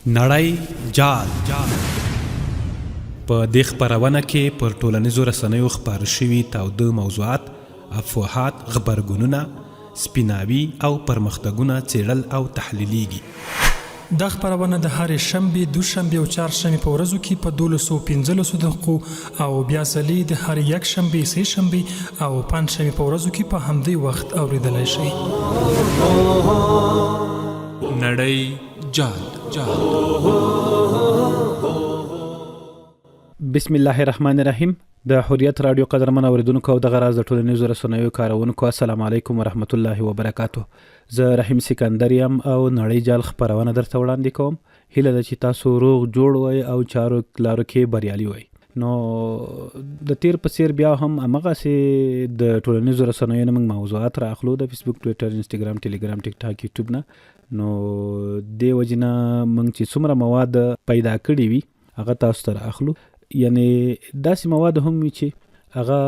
نړۍ جال په دې خپرونه کې پر ټولنیزو رسنیو خپاره شوي تاوده موضوعات، افواهات، غبرګونونه، سپیناوي او پرمختګونه څېړل او تحلیلېږي. دا خپرونه د هرې شنبې، دوشنبې او چهارشنبې په ورځو کې په دولسو پنځلسو دقیقو او بیا ځلې د هرې یکشنبې، سې شنبې او پنجشنبې په ورځو کې په همدې وخت اورېدلای شئ. نړۍ جال. بسم الله الرحمن الرحیم د حریت راډیو قدرمن اوریدونکو او دغه راز د ټولنیزو رسنیو کاروونکو، السلام علیکم ورحمت الله وبرکاته. زه رحیم سکندر یم او نړۍ جال خپرونه درته وړاندې کوم. هیله ده چې تاسو روغ جوړ وئ او چارو لارو کې بریالي وئ. نو د تیر په څیر بیا هم همغسې د ټولنیزو رسنیو نه موږ موضوعات را اخلو، د فیسبوک، ټویټر، انستګرام، ټلیګرام، ټیک ټاک، یوټیوب نه. نو دې وجې نه موږ چې څومره مواد پیدا کړي وي، هغه تاسو ته را اخلو. یعنی داسې مواد هم وي چې هغه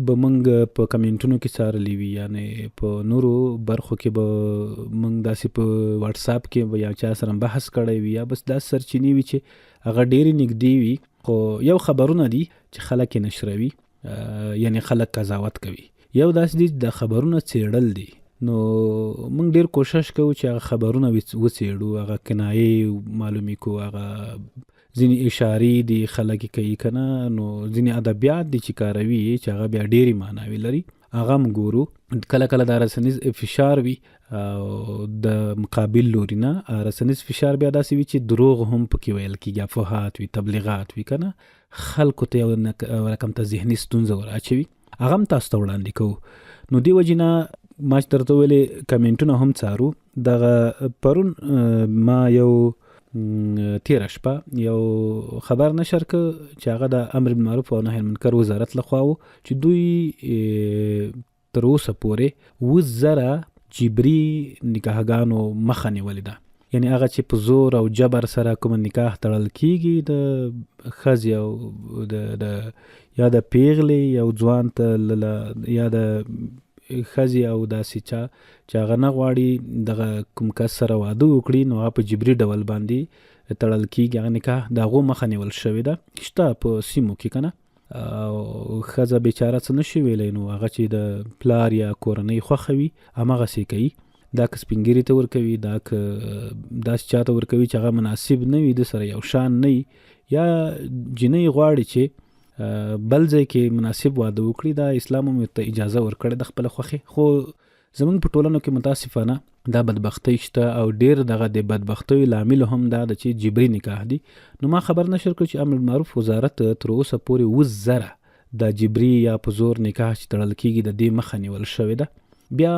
به موږ په کمنټونو کې څارلي وي، یعنی په نورو برخو کې به موږ داسې په واتساپ کې به یا چا سره بحث کړی وي، یا بس داسې سرچینې وي چې هغه ډېرې نږدې وي. خو یو خبرونه دي چې خلک یې نشروي، یعنی خلک قضاوت کوي. یو داسې دي چې د خبرونه څېړل دي. نو موږ ډېر کوشش کوو چې هغه خبرونه وڅېړو، هغه کنایې معلومې کړو، هغه ځینې اشارې دي خلک یې کوي که نه، نو ځینې ادبیات دي چې کاروي چې هغه بیا ډېرې معناوې لري، هغه هم ګورو. کله کله دا رسنیز فشار وي او د مقابل لوري نه رسنیز فشار بیا داسې وي چې دروغ هم پکې ویل کېږي، افواهات وي، تبلیغات وي که نه، خلکو ته یو رقم ته ذهني ستونزه ور اچوي، هغه هم تاسو ته وړاندې کوو. نو دې وجې نه ما چې درته ویلې کمنټونه هم څارو. دغه پرون ما یو تېره شپه یو خبر نشر که چې هغه د امر بالمعروف او نهی المنکر وزارت لخوا و چې دوی تر اوسه پورې 7000 جبري نکاحګانو مخه نیولې ده. یعنی هغه چې په زور او جبر سره کومه نکاح تړل کیږي د ښځې او د د یا د پیغلې یو ځوان ته یا د ښځې او داسې چا چې هغه نه غواړي دغه کوم کس سره واده وکړي، نو هغه په جبري ډول باندې تړل کیږي، هغه نکاح د هغو مخه نیول شوې ده، شته په سیمو کې که نه. او ښځه بیچاره څه نشي ویلی، نو هغه چې د پلار یا کورنۍ خوښه وي هماغسې کوي. دا که سپینګیري ته ورکوي، دا که داسې چا ته ورکوي چې هغه مناسب نه وي، د سره یو شان نه وي، یا جینۍ غواړي چې بل ځای کې مناسب واده وکړي، دا اسلام هم ورته اجازه ورکړې ده خپله خوښې. خو زمونږ په ټولنو کې متاسفانه دا بدبختۍ شته او ډیر دغه د بدبختیو لامل هم دا ده چې جبري نکاح دي. نو ما خبر نشر کړ چې امر بالمعروف وزارت تر اوسه پورې 7000 دا جبري یا په زور نکاح چې تړل کیږي د دې مخه نیول شوې ده. بیا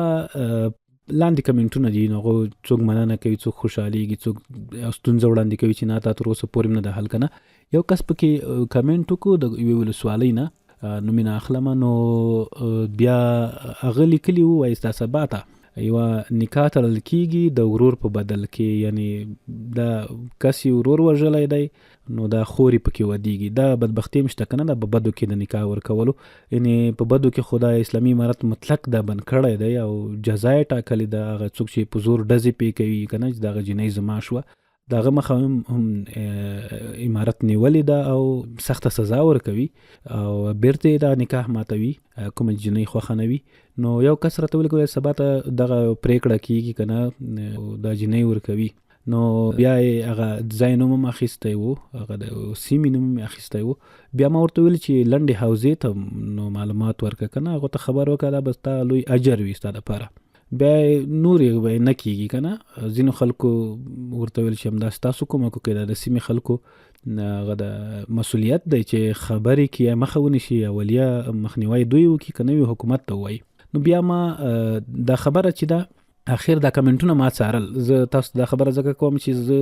لاندې کمنټونه دي، نو هغه څوک مننه کوي، څوک خوشحالېږي، څوک ستونزه وړاندې کوي چې نه تا تر اوسه پورې نه ده حل کنه. یو کس پکې کمنټ وکړو د یوې ولسوالۍ نه، نوم یې نه اخلم، نو بیا هغه لیکلي وو، وایي ستا سبا ته یوه نکاح تړل کیږي د ورور په بدل کې، یعنی دا کس یې ورور وژلی دی نو دا خور یې پکې ودیږي. دا بدبختي هم شته که نه، دا په بدو کې د نکاح ورکولو، یعنی په بدو کې خو دا اسلامي امارت مطلق دا بند کړی دی او جزا یې ټاکلې ده. هغه څوک چې په زور ډزې پې کوي که نه، چې دغه جینۍ زما شوه، د هغه مخه هم امارت نیولې ده او سخته سزا ورکوي او بیرته یې دا نکاح ماتوي کومه جینۍ خوښه نه وي. نو یو کس راته ولیکل سبا ته دغه پرېکړه کیږي که نه، دا جینۍ ورکوي. نو بیا یې هغه ځای نوم هم اخیستی و، هغه د سیمې نوم هم اخیستی و. بیا ما ورته وویل چې لنډې حوزې ته نو معلومات ورکړه که نه، هغو ته خبر وکړه، دا به ستا لوی اجر وي ستا دپاره. بیا نور یې به نه کیږي که نه. ځینو خلکو ورته ویل چې همدا ستاسو کومک وکړي، دا د سیمې خلکو هغه د مسؤلیت دی چې خبرې کې یا مخه ونیسي یا ولیه مخنیوی دوی وکړي که نه وي حکومت ته ووایي. نو بیا ما دا خبره چې ده اخر دا کمنټونه ما څارل. زه تاسو ته دا خبره ځکه کوم چې زه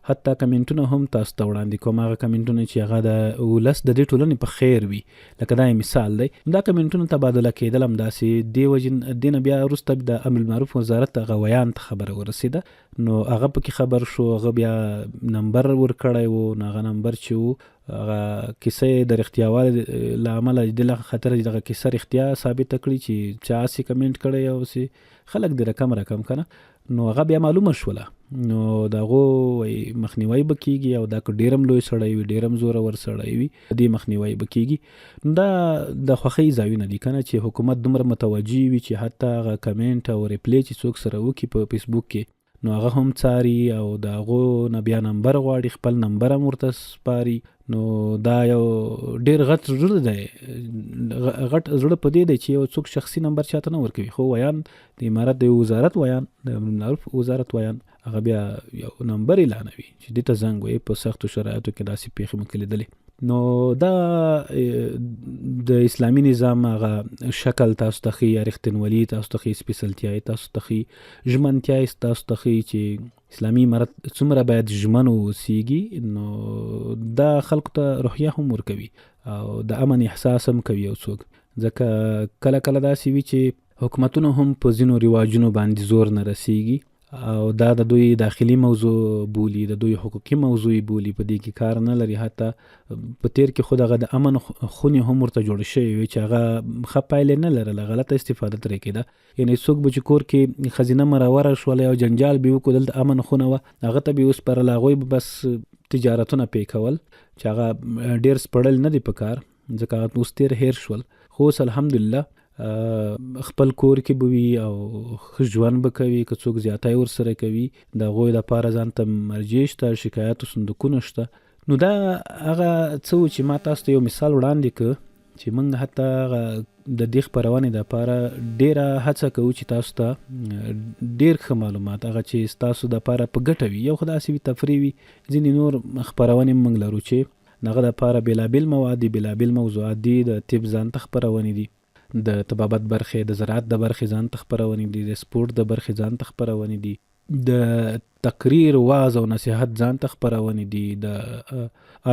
حتی کمنټونه هم تاسو ته وړاندې کوم، هغه کمنټونه چې هغه د ولس د دې ټولنې په خیر وي، لکه دا یې مثال دی. دا کمنټونه تبادله کېدل همداسې دې وجې دې نه بیا وروسته د امر بالمعروف وزارت هغه ویاند ته خبره ورسېده، نو هغه پکې خبر شو، هغه بیا نمبر ورکړی و، نو هغه نمبر چې و هغه کیسه یې د رښتیاوالي له امله د دې له خاطره چې دغه کیسه رښتیا ثابته کړي چې چا هسې کمنټ کړی او هسې خلک دې رقم رقم که نه. نو هغه بیا معلومه شوله، نو د هغو وایي مخنیوی به کیږي، او دا که ډېر هم لوی سړی وي، ډېر هم زورور سړی وي، د دې مخنیوی به کیږي. دا د خوښۍ ځایونه دي کنه چې حکومت دومره متوجه وي چې حتی هغه کمنټ او ریپلی چې څوک سره وکړي په فیسبوک کې، نو هغه هم څاري او د هغو نه بیا نمبر غواړي، خپل نمبر هم ورته سپاري. نو دا یو ډیر غټ زړه دی، غټ زړه په دې دی چې یو څوک شخصي نمبر چاته نه ورکوي، خو ویاند د امارت د یو وزارت ویاند، د امر بالمعروف وزارت ویاند، هغه بیا یو نمبر اعلانوي چې دې ته زنګ وهي. په سختو شرایطو کې داسې پېښې موږ لیدلې. نو دا د اسلامي نظام هغه شکل تاسو ته ښیي، رښتینولي تاسو ته ښیي، سپېڅلتیا یې تاسو ته ښیي، ژمنتیا یې تاسو ته ښیي چې اسلامي امارت څومره باید ژمن واوسېږي. نو دا خلکو ته روحیه هم ورکوي او د امن احساس هم کوي یو څوک، ځکه کله کله داسې وي چې حکومتونه هم په ځینو رواجونو باندې زور نه رسیږي او دا د دوی داخلي موضوع بولي، د دوی حقوقي موضوع بولي، په دې کې کار نه لري. حتی په تیر کې خو دغه د امن خونې هم ورته جوړ شوې وې چې هغه ښه پایلې نه لرله، غلطه استفاده ترې کېده. یعنې څوک به چې کور کې ښځینه مروره شوله او جنجال به یې وکړو، دلته امن خونه وه، هغه ته به یې وسپارله، هغوی به بس تجارتونه پرې کول چې هغه ډېر سپړل نه دی په کار، ځکه هغه اوس تېر هېر شول. خو اوس الحمدلله خپل کور کې به وي او ښه ژوند به کوي. که څوک زیاتی ورسره کوي، د هغوی دپاره ځان ته مرجع شته، شکایاتو صندوقونه شته. نو دا هغه څه و چې ما تاسو ته یو مثال وړاندې که چې موږ حتی هغه د دې خپرونې دپاره ډېره هڅه کوو چې تاسو ته ډېر ښه معلومات هغه چې ستاسو دپاره په ګټه وي، یو خو داسې وي تفریح وي، ځینې نور خپرونې موږ لرو چې دغه دپاره بېلابېل مواد دي، بېلابېل موضوعات دي. د طب ځان ته خپرونې دي، د طبابت برخې، د زراعت د برخې ځان ته خپرونې دي، د سپورت د برخې ځان ته خپرونې دي، د تقریر، واز او نصیحت ځان ته خپرونې دي، د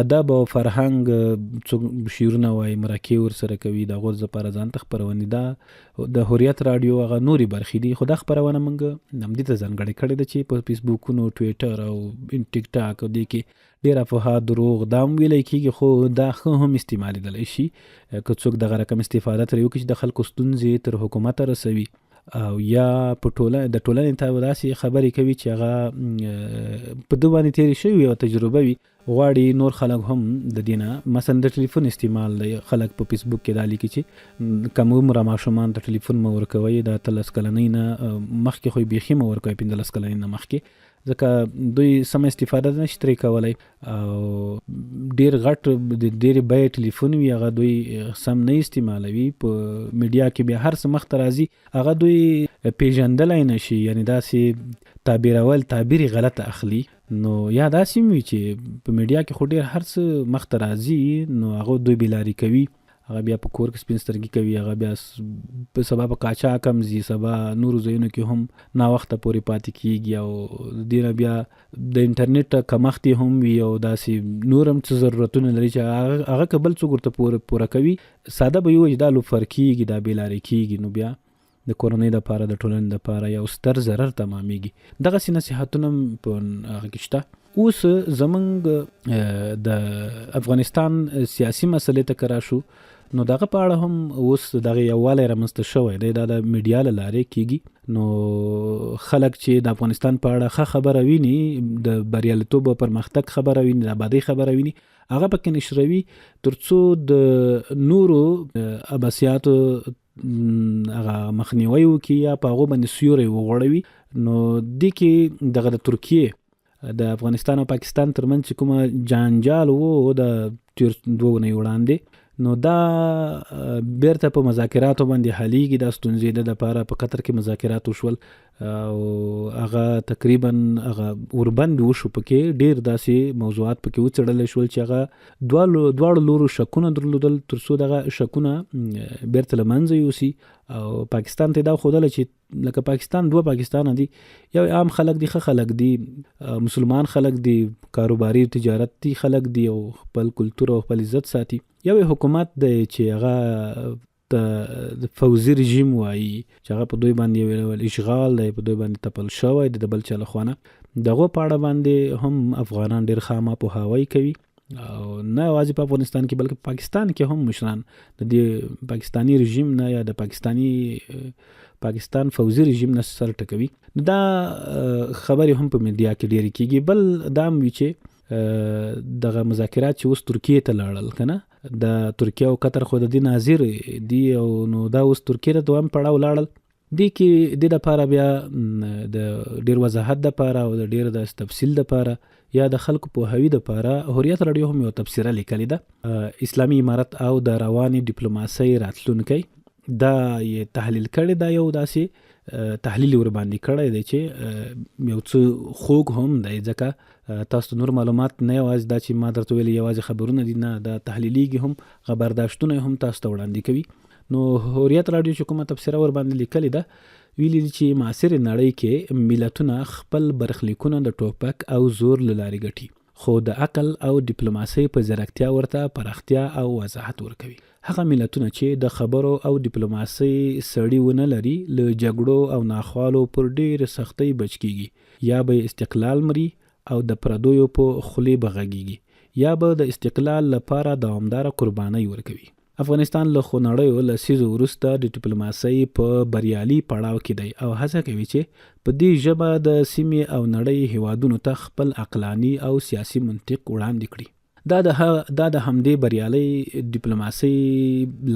ادب او فرهنګ څوک شعرونه وایي، مرکې ورسره کوي، د هغو لپاره ځان ته خپرونې. دا د حریت راډیو هغه نورې برخې دي، خو دا خپرونه موږ همدې ته ځانګړې کړې ده چې په فیسبوکونو، ټویټر او ټیک ټاک او دې کې ډېر افواه، دروغ دا هم ویلی کېږي، خو دا ښه هم استعمالېدلی شي که څوک دغه رقم استفاده ترې وکړي چې د خلکو ستونزې تر حکومته رسوي او یا په ټوله د ټولنې ته داسې خبرې کوي چې هغه په ده باندې تېرې شوي او تجربه وي، غواړي نور خلک هم د دې نه، مثلا د ټلیفون استعمال دی، خلک په فیسبوک کې دا لیکي چې کم عمره ماشومان ته ټلیفون مه ورکوئ، د 18 کلنۍ نه مخکې خو یې بیخي مه ورکوئ، 15 کلنۍ نه مخکې، ځکه دوی سمه استفاده نه شي ترې کولی او ډېر غټ د ډېرې بیې ټلیفون وي، هغه دوی سم نه استعمالوي. په میډیا کې بیا هر څه مخته راځي، هغه دوی پیژندلی نه شي، یعنې داسې تعبیرول، تعبیر یې غلطه اخلي. نو یا داسې هم وي چې په میډیا کې خو ډېر هر څه مخته راځي، نو هغه دوی بې لارې کوي، هغه بیا په کور کې سپین سترګي کوي، هغه بیا په سبا په قاچاق هم ځي، سبا نورو ځایونو کې هم ناوخته پورې پاتې کیږي، او دې نه بیا د انټرنیټ کمښت یې هم وي او داسې نور هم څه ضرورتونه لري چې هغه که بل څوک ورته پوره کوي، ساده به یې ووایي چې دا لوفر کیږي، دا بې لارې کیږي، نو بیا د کورنۍ دپاره، د ټولنې دپاره یو ستر ضرر تمامیږي. دغسې نصیحتونه هم په هغه کې شته. اوس زمونږ د افغانستان سیاسي مسلې ته که راشو، نو دغه په اړه هم اوس دغه یووالی رامنځته شوی دی، دا د میډیا له لارې کیږي. نو خلک چې د افغانستان په اړه ښه خبره ویني، د بریالیتوب او پرمختګ خبره ویني، د آبادۍ خبره ویني، هغه پکې نشروي ترڅو د نورو اباسیاتو هغه مخنیوی وکړي یا په هغو باندې سیوری وغوړوي. نو دې کې دغه د ترکیې د افغانستان او پاکستان ترمنځ چې کومه جنجال وو د تیر دوه اونۍ وړاندې، نو دا بیرته په مذاکراتو باندې حلیږي. دا ستونزې د لپاره په قطر کې مذاکرات وشول او هغه تقریبا هغه اوربند وشو، پکې ډیر داسې موضوعات پکې وڅېړل شول چې هغه دواړو لورو شکونه درلودل، تر څو دغه شکونه بیرته له منځه یوسي. او پاکستان ته دا ښودله چې لکه پاکستان دوه پاکستان دي، یو عام خلک دي، ښه خلک دي، مسلمان خلک دي، کاروباري تجارتي خلک دي او خپل کلتور او خپل عزت ساتي. یو حکومت دی چې هغه ته فوځي رژیم وایي چې هغه په دوی باندې یو ډول اشغال دی، په دوی باندې تپل شوی دی د بل چا له خوا نه. د هغو په اړه باندې هم افغانان ډېر ښه عامه پوهاوی کوي. او نه یوازې په افغانستان کې بلکې په پاکستان کې هم مشران د دې پاکستاني رژیم نه یا د پاکستاني پاکستان فوزي رژیم نه سر ټکوي. نو دا خبرې هم په میډیا کې ډېرې کیږي. بل دا هم وي چې دغه مذاکرات چې اوس ترکیې ته لاړل کنه، د ترکیه او قطر خو د دې ناظر دي، او نو دا اوس ترکیې ته دویم پړاو لاړل. دې کې د لپاره بیا د ډیر وضاحت د لپاره او د ډیر د تفصیل د لپاره یا د خلکو پوهاوي د لپاره حریت راډیو هم یو تبصره لیکلې ده. اسلامي امارت او د روانې ډیپلوماسۍ راتلونکی دا یې تحلیل کړی دا، یو داسې تحلیل ور باندې کړی دی چې یو څه خوږ هم دی، ځکه تاسو ته نور معلومات نه یوازې دا چې ما درته ویل یوازې خبرونه دي، نه، دا تحلیلیږي هم، غبرداشتونه هم تاسو ته وړاندې کوي. نو حریت راډیو چې کومه تبصره ور باندې لیکلې ده، ویلي دي چې معاصرې نړۍ کې ملتونه خپل برخلیکونه د ټوپک او زور له لارې ګټي، خو د عقل او ډیپلوماسۍ په ځیرکتیا ورته پراختیا او وضاحت ورکوي. هغه ملتونه چې د خبرو او ډیپلوماسۍ سړي ونه لري، له جګړو او ناخوالو پر ډېرې سختۍ بچ کېږي، یا به یې استقلال مري او د پردیو په خولې به غږېږي، یا به د استقلال لپاره دوامداره قربانۍ ورکوي. افغانستان له خونړیو لسیزو وروسته د ډیپلوماسۍ په بریالي پړاو کې دی او هڅه کوي چې په دې ژبه د سیمې او نړۍ هېوادونو ته خپل عقلاني او سیاسي منطق وړاندې کړي. دا د دا د همدې بریالۍ ډیپلوماسۍ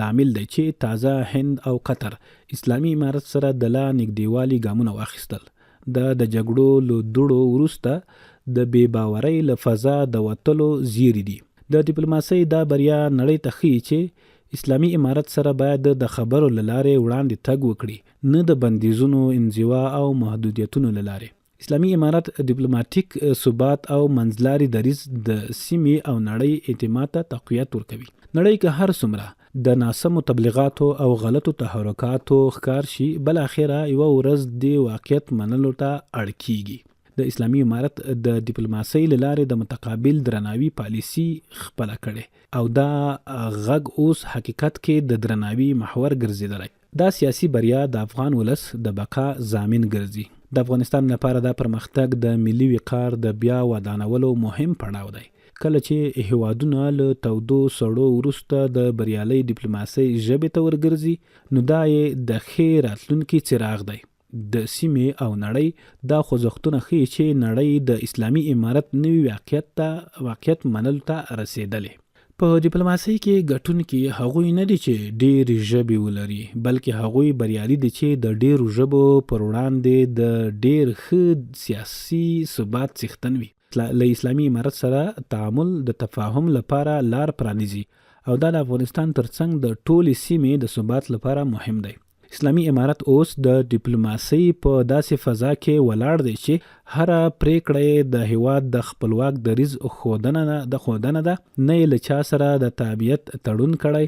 لامل دی چې تازه هند او قطر اسلامي امارت سره د لا نږدېوالي ګامونه واخیستل. دا د جګړو له دوړو وروسته د بې باورۍ له فضا د وتلو زیري دي. د ډیپلوماسۍ دا بریا نړۍ ته ښيي چې اسلامي امارت سره باید د خبرو له لارې وړاندې تګ وکړي، نه د بندیزونو، انزوا او محدودیتونو له لارې. اسلامي امارت ډیپلوماټیک ثبات او منځلاري دریځ د سیمې او نړۍ اعتماد ته تقویت ورکوي. نړۍ که هر څومره د ناسمو تبلیغاتو او غلطو تحرکاتو ښکار شي، بالاخره یوه ورځ دې واقعیت منلو ته اړ کېږي. د اسلامي امارت د دیپلوماسۍ له لارې د متقابل درناوي پالیسي خپله کړې او دا غږ اوس حقیقت کې د درناوي محور ګرځېدلی. دا سیاسي بریا د افغان ولس د بقا ضامن ګرځي. د افغانستان لپاره دا پرمختګ د ملي وقار د بیا ودانولو مهم پړاو دی. کله چې هېوادونه له تودو سړو وروسته د بریالۍ ډیپلوماسۍ ژبې ته ورګرځي، نو دا یې د ښې راتلونکې څراغ دی. د سیمې او نړۍ دا خوځښتونه ښيي چې نړۍ د اسلامي امارت نوي واقعیت ته واقعیت منلو ته رسېدلې. په دیپلوماسۍ کې ګټونکي هغوی نه دي چې ډېرې ژبې ولري، بلکې هغوی بریالي دي چې د ډېرو ژبو پر وړاندې د ډېر ښه سیاسي ثبات څښتن وي. له اسلامي امارت سره تعامل د تفاهم لپاره لار پرانیزي او دا د افغانستان ترڅنګ د ټولې سیمې د ثبات لپاره مهم دی. اسلامي امارت اوس د ډیپلوماسۍ په داسې فضا کې ولاړ دی چې هره پرېکړه یې د هېواد د خپلواک دریځ ښودنه ده ښودنه ده، نه یې له چا سره د تابعیت تړون کړی،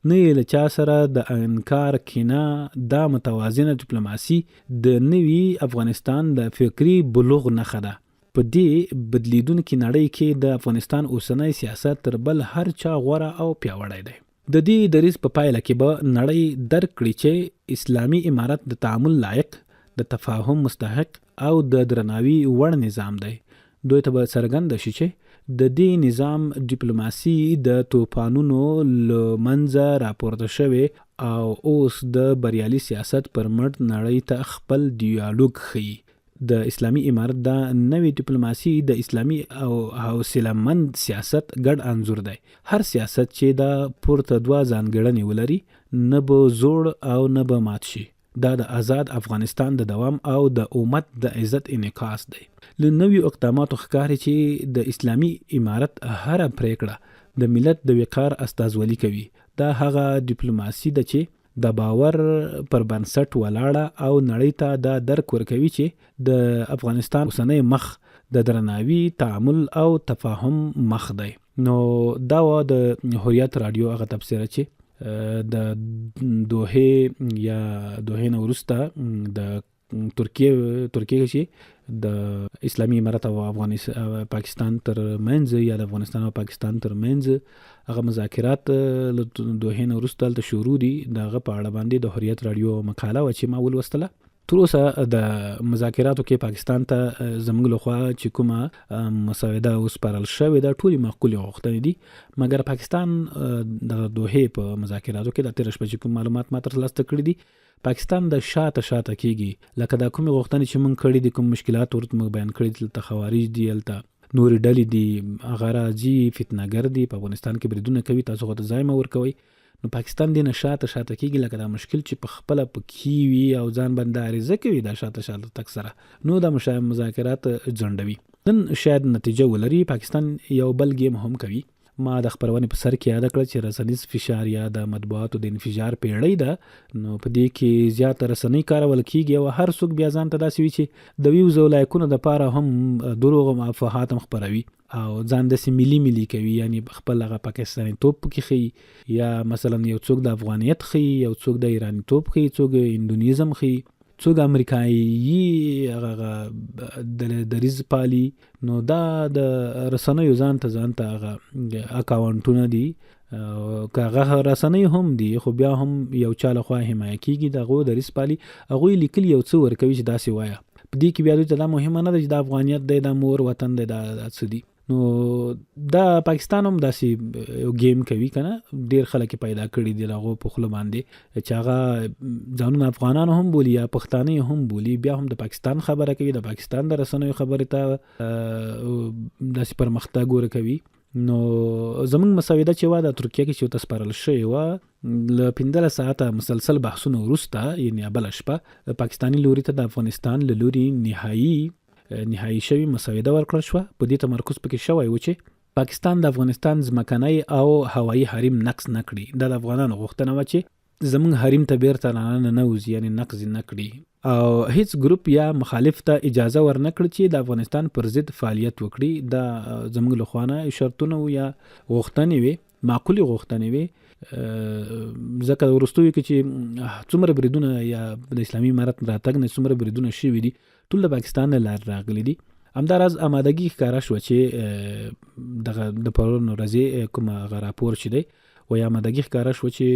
نه یې له چا سره د انکار کینه. دا متوازنه ډیپلوماسي د نوي افغانستان د فکري بلوغ نښه ده. په دې بدلېدونکې نړۍ کې د افغانستان اوسنی سیاست تر بل هر چا غوره او پیاوړی دی. د دې دریځ په پایله کې به نړۍ درک کړي چې اسلامي امارت د تعامل لایق، د تفاهم مستحق او د درناوي وړ نظام دی. دوی ته به څرګنده شي چې د دې نظام ډیپلوماسي د توپانونو له منځه راپورته شوې او اوس د بریالي سیاست پر مټ نړۍ ته خپل دیالوګ ښيي. د اسلامي امارت دا نوې ډیپلوماسي د اسلامي او حوصله مند سیاست ګډ انځور دی. هر سیاست چې دا پورته دوه ځانګړنې ولري، نه به زوړ او نه به مات شي. دا د ازاد افغانستان د دوام او د امت د عزت انعکاس دی. له نویو اقداماتو ښکاري چې د اسلامي امارت هره پرېکړه د ملت د وقار استازولي کوي. دا هغه ډیپلوماسي ده چې د باور پر بنسټ ولاړه او نړۍ ته دا درک ورکوي چې د افغانستان اوسنی مخ د درناوي، تعامل او تفاهم مخ دی. نو دا وه د حریت راډیو هغه تبصره چې د دوحې یا دوحې نه وروسته د ترکیه ترکیه کې د اسلامي امارت او افغانستان پاکستان تر منځ یا د افغانستان او پاکستان تر منځ هغه مذاکرات له دوحې نه وروسته هلته شروع دي، د هغه په اړه باندې د حریت راډیو مقاله وه چې ما ولوستله. تر اوسه د مذاکراتو کې پاکستان ته زموږ لخوا چې کومه مسوده وسپارل شوې ده، ټولې معقولې غوښتنې دي، مګر پاکستان د دوحې په مذاکراتو کې د تېره شپه چې کوم معلومات ما ترلاسه کړي دي، پاکستان د شاته شاته کیږي. لکه دا کومې غوښتنې چې موږ کړې دي، کوم مشکلات ورته موږ بیان کړي دي، دلته خوارج دي، هلته نورې ډلې دي، هغه راځي فتنهګر دي، په افغانستان کې بریدونه کوي، تاسو خو ته ځای مه ورکوئ. نو پاکستان دې نه شاته شاته کیږي، لکه دا مشکل چې په خپله پکې وي او ځان باندې عریضه کوي، دا شاته شاته تک سره نو دا مذاکرات ځنډوي. نن شاید نتیجه ولري. پاکستان یو بل ګیم هم کوي. ما د خپرونې په سر کې یاده کړه چې رسنیز فشار یا د مطبوعاتو د انفجار پیړۍ ده، نو په دې کې زیاته رسنۍ کارول کیږي او هر څوک بیا ځان ته داسې وي چې د ویوز او لایکونو دپاره هم دروغ او افواهات هم خپروي او ځان داسې ملي ملي کوي، یعنی خپل هغه پاکستاني توب پکې ښیي، یا مثلا یو څوک د افغانیت ښیي، یو څوک د ایراني توب ښیي، څوک اندونیزم ښیي، څوک امریکایي هغه دریځ پالي. نو دا د رسنیو ځان ته ځان ته هغه اکاونټونه دي، که هغه رسنۍ هم دي خو بیا هم یو چا لخوا حمایه کیږي، د هغو دریځ پالي، هغوی لیکلي یو څه ورکوي چې داسې وایه. په دې کې بیا دوی ته دا مهمه نه ده چې دا افغانیت دی، دا مور وطن دی، دا څه دي. نو دا پاکستان هم داسې یو گیم کوي که نه، ډېر خلک یې پیدا کړي دي هغو په خوله باندې چې هغه ځانونه افغانان هم بولي یا پښتانه یې هم بولي، بیا هم د پاکستان خبره کوي، د پاکستان د رسنیو خبرې ته داسې پرمختګ ورکوي. نو زمونږ مسوده چې وه د ترکیه کې چې ورته سپارل شوې وه، له 15 ساعته مسلسل بحثونو وروسته، یعنی بله شپه پاکستاني لوري ته د افغانستان له لوري نهایي شوې مسوده ورکړل شوه. په دې تمرکز پکې شوی و چې پاکستان د افغانستان ځمکنی او هوایي حریم نقض نه کړي. دا د افغانانو غوښتنه وه چې زمونږ حریم ته بیرته راننوځي، یعنی نقض نه کړي، او هیڅ ګروپ یا مخالف ته اجازه ورنه کړي چې د افغانستان پر ضد فعالیت وکړي. دا زمونږ له خوا نه شرطونه وو یا غوښتنې وې، معقولې غوښتنې وې، ځکه وروستیو کې چې څومره بریدونه یا د اسلامي امارت راتګ نه څومره بریدونه شوي دي، ټول د پاکستان له لارې راغلي دي. همداراز آمادګي ښکاره شوه چې دغه د پرون ورځې کومه هغه راپور چې دی وایي، آمادګي ښکاره شوه چې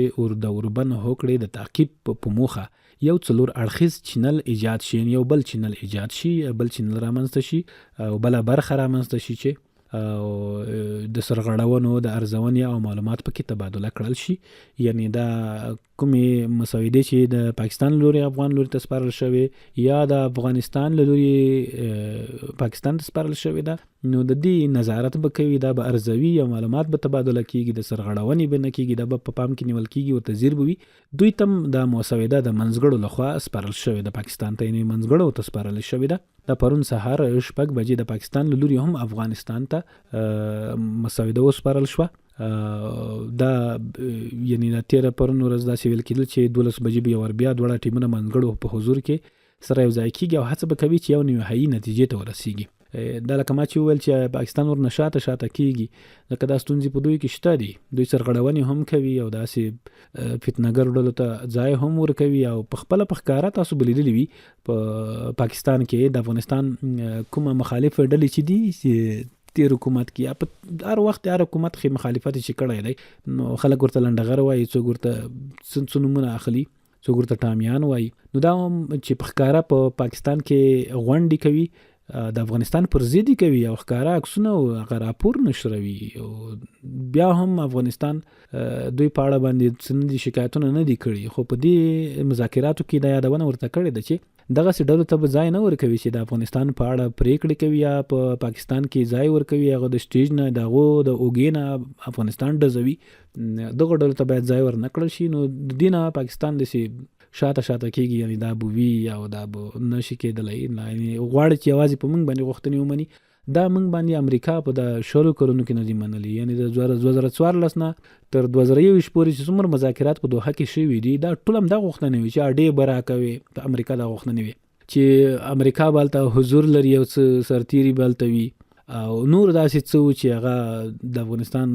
د اوربند هوکړې د تعقیب په موخه یو 4 اړخیز چینل ایجاد شي، یعنی یو بل چینل ایجاد شي، بل چینل رامنځته شي او بله برخه رامنځته شي چې او د سرغړونو د ارزونې او معلومات پکې تبادله کړل شي. یعنی دا کومې مسودې چې د پاکستان له لوري افغان لوري ته سپارل شوې یا د افغانستان له لوري پاکستان ته سپارل شوې ده، نو د دې نظارت به کوي، دا به ارزوي او معلومات به تبادله کیږي، د سرغړونې به نه کیږي، دا به په پام کې نیول کیږي، ورته ځیر به وي. دوی ته هم دا مسوده د منځګړو لخوا سپارل شوې ده پاکستان ته، یعنی منځګړو ته سپارل شوې ده. دا پرون سهار 6 بجې د پاکستان له لوري هم افغانستان ته مسوده وسپارل شوه. دا یعنی دا تېره پرون ورځ داسې ویل کېدل چې 12 بجې به یو وار بیا دواړه ټیمونه منځګړو په حضور کې سره یو ځای کېږي او هڅه به کوي چې یو نهایي نتیجې ته ورسېږي. دا لکه ما چې وویل چې پاکستان ورنه شاته شاته کېږي، ځکه دا ستونزې په دوی کې شته دي، دوی سرغړونې هم کوي او داسې فتنهګر ډلو ته ځای هم ورکوي. او په خپله په ښکاره تاسو به لیدلي وي په پاکستان کې د افغانستان کومه مخالفه ډلې چې دي، چې تېر حکومت کې یا په هر وخت هر حکومت کې مخالفت چې کړی دی، نو خلک ورته لنډغر وایي، څوک ورته څه نومونه اخلي، څوک ورته ټامیان وایي. نو دا هم چې په ښکاره په پاکستان کې غونډې کوي، د افغانستان پر ضد یې کوي او ښکاره عکسونه او هغه راپور نشروي، او بیا هم افغانستان دوی په اړه باندې څه نه دي، شکایتونه نه دي کړي. خو په دې مذاکراتو کې دا یادونه ورته کړې ده چې دغسې ډلو ته به ځای نه ورکوي چې د افغانستان په اړه پرېکړې کوي یا په پاکستان کې ځای ورکوي، هغه د سټیج نه، د هغو د اوږې نه افغانستان ډزوي، دغو ډلو ته باید ځای ورنه کړل شي. نو د دې نه پاکستان داسې شاته شاته کېږي، یعنی دا به وي او دا به نه شي کېدلی، یعنی غواړي چې یوازې په موږ باندې غوښتنې ومني. دا موږ باندې امریکا په دا شلو کلونو کې نه دي منلي، یعنی د 2014 نه تر 2021 پورې چې څومره مذاکرات په دوحه کې شوي دي، دا ټول هم دا غوښتنې وي چې اډې به راکوي، د امریکا دا غوښتنې وي چې امریکا به هلته حضور لري او څه سرتیري به هلته وي او نور داسې څه وو چې هغه د افغانستان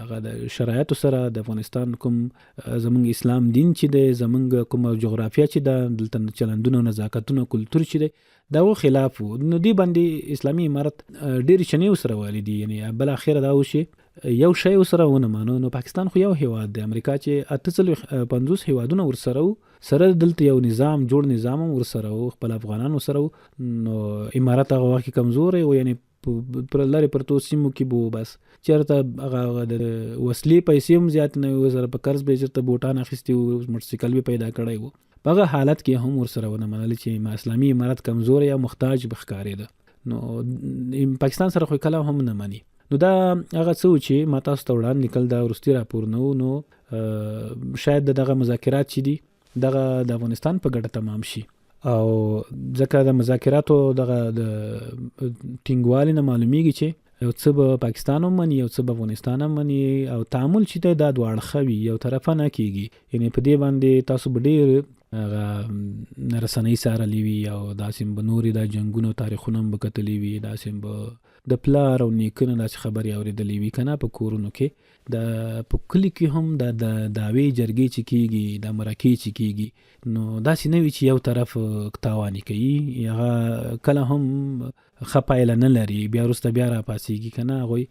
هغه د شرایطو سره، د افغانستان کوم زمونږ اسلام دین چې دی، زمونږ کومه جغرافیه چې ده، دلته چلندونه او نزاکتونه، کلتور چې دی، دا و خلاف وو. نو دې باندې اسلامي امارت ډېرې چنې ورسره والي دي. یعنی بالاخره دا وشي یو شی ورسره ونه منو. نو پاکستان خو یو هیواد دی، امریکا چې 48 هیوادونه ورسره وو، سره دلته یو نظام جوړ نظام هم ورسره وو، خپل افغانان ورسره وو. نو امارت هغه وخت کې کمزوری و، یعنی پر لارې پرتو سیمو کې به بس چېرته هغه د وسلې پیسې هم زیات نه وي ورسره، په قرض به یې چېرته بوټان اخیستي وو، موټرسایکل به پیدا کړی وو. په هغه حالت کې هم ورسره ونه منل چې ما اسلامي امارت کمزوری او محتاج به ښکارېده. نو پاکستان سره خو کله هم نه مني. نو دا هغه څه و چې ما تاسو ته وړاندې کړل، دا وروستي راپورونه وو. نو شاید دغه مذاکرات چې دي دغه د افغانستان په ګټه تمام شي، او ځکه د مذاکراتو دغه د ټینګوالي نه معلومیږي چې یو څه به پاکستان هم مني، یو څه به افغانستان هم مني، او تعامل چې دی دا دوه اړخه وي، یو طرفه نه کیږي. یعنی په دې باندې تاسو به ډېر هغه رسنۍ څارلې وي، او داسې به نورې دا جنګونو تاریخونه هم به کتلي وي، داسې به د پلار او نیکه نه داسې خبرې اورېدلې وي که نه. په کورونو کې د په کلي کې هم د دعوې جرګې چې کیږي، د مرکې چې کیږي، نو داسې نه وي چې یو طرف تاواني کوي، هغه کله هم ښه پایله نه لري، بیا وروسته بیا راپاڅېږي که نه. هغوی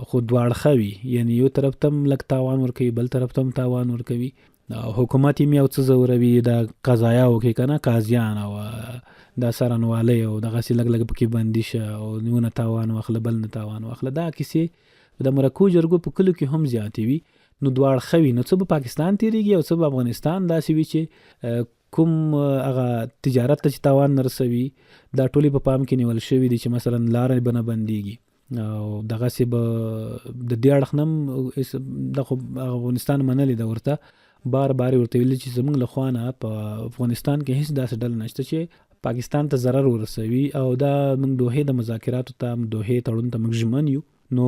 خو دوه اړخه وي، یعنی یو طرف ته هم لږ تاوان ورکوي، بل طرف ته هم تاوان ورکوي، حکومت یې یو څه ځوروي، دا قضایاو کې که نه قاضیان او دا څارنوالۍ او دغسې لږ لږ پکې بندي شه او یو نه تاوان واخله بل نه تاوان واخله. دا کیسې د مرکو جرګو په کلیو کې هم زیاتې وي. نو دوه اړخه وي، نو څه به پاکستان تېرېږي او څه به افغانستان، داسې وي چې کوم هغه تجارت ته چې تاوان نه رسوي، دا ټولې په پام کې نیول شوي دي چې مثلا لارې به نه بندېږي او دغسې به د دې اړخ نه هم دا خو افغانستان منلې ده، ورته بار بار یې ورته ویلي چې زموږ له خوا نه په افغانستان کې هېڅ داسې ډله نشته چې پاکستان ته ضرر ورسوي، او دا موږ دوحې د مذاکراتو ته، دوحې تړون ته موږ ژمن یو. نو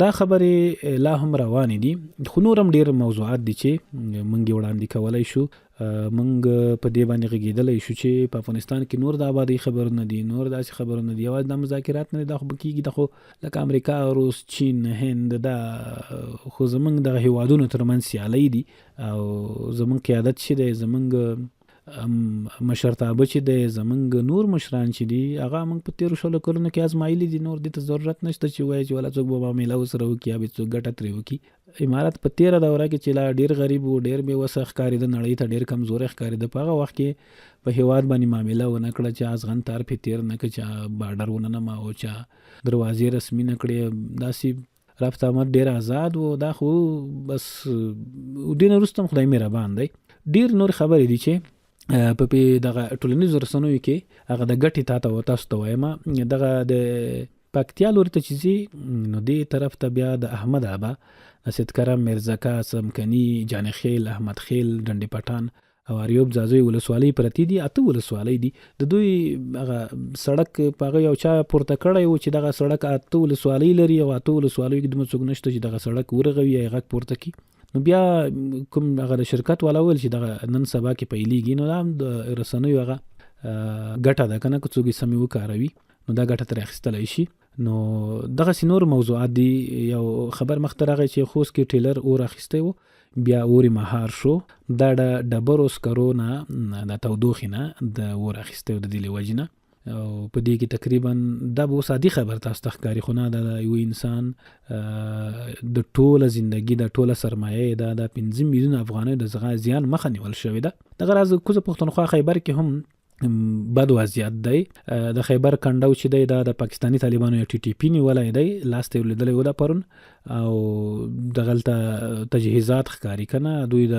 دا خبرې لا هم روانې دي، خو نور هم ډېر موضوعات دي چې موږ یې وړاندې کولی شو. موږ په دې باندې غږېدلی شو چې په افغانستان کې نور د آبادۍ خبرونه دي، نور داسې خبرونه دي، یوازې دا مذاکرات نه دي، دا خو به کېږي، دا خو لکه امریکا، روس، چین، هند، دا خو زموږ دغه هیوادونو ترمنځ سیالۍ دي، او زموږ قیادت چې دی، زموږ مشرتابه چې دی، زمونږ نور مشران چې دي، هغه موږ په تېرو شلو کلونو کې ازمایلي دي. نور دې ته ضرورت نشته چې وایي چې ولا څوک به معامله ورسره وکړي یا به څوک ګټه ترې وکړي. امارت په تېره دوره کې چې لا ډېر غریب و، ډېر بې وسه ښکارېده، نړۍ ته ډېر کمزوری ښکارېده، په هغه وخت کې په هېواد باندې معامله ونه کړه، چا ازغن تار پرې تېر نه کړ، چا بارډر ونه نماوه، چا دروازې رسمي نه کړې، داسې رفت آمد ډېر آزاد و. دا خو بس دې نه وروسته هم خدای مهربان دی. ډېر نور خبرې دي چې په دغه ټولنیزو رسنیو کې هغه د ګټې تا ته تاسو ته وایم. دغه د پکتیا لوري ته چې ځي، نو دې طرف ته بیا د احمد ابا، سیدکرم، میرزکه، څمکني، جانخیل، احمد خیل، ډنډ پټان او اریوب ځاځی ولسوالۍ پرتې دي، 8 ولسوالۍ دي. د دوی هغه سړک په هغه یو چا پورته کړی و چې دغه سړک 8 ولسوالۍ لري، او 8 ولسوالیو کې دومره څوک نشته چې دغه سړک ورغوي یا یې غږ پورته کړي. نو بیا کوم هغه د شرکت والا وویل چې دغه نن سبا کې پیلېږي. نو دا هم د رسنیو هغه ګټه ده که نه، که څوک یې سمې وکاروي نو دا ګټه ترې اخیستلی شي. نو دغسې نور موضوعات دي. یو خبر مخته راغی چې خوست کې ټیلر اور اخیستی و، بیا اور یې مهار شو. دا د ډبرو سکرو نه، د تودوخې نه د اور اخیستی و د دې له وجې نه. او په دې کې تقریبا دا به اوس عادي خبر تاسو ته ښکاري، خو نه، دا د یو انسان د ټوله زندګي، د ټوله سرمایه، دا د 5 میلیونه افغانیو د زیان مخه نیول شوې ده. دغه راز کوزه پښتونخوا خیبر کې هم بد وضعیت دی. د خیبر کنډو چې دی دا د پاکستاني طالبانو یا ټي ټي پي نیولی دی، لاس ته یې ورلیدلی و دا پرون، او دغلته تجهیزات ښکاري که نه، دوی د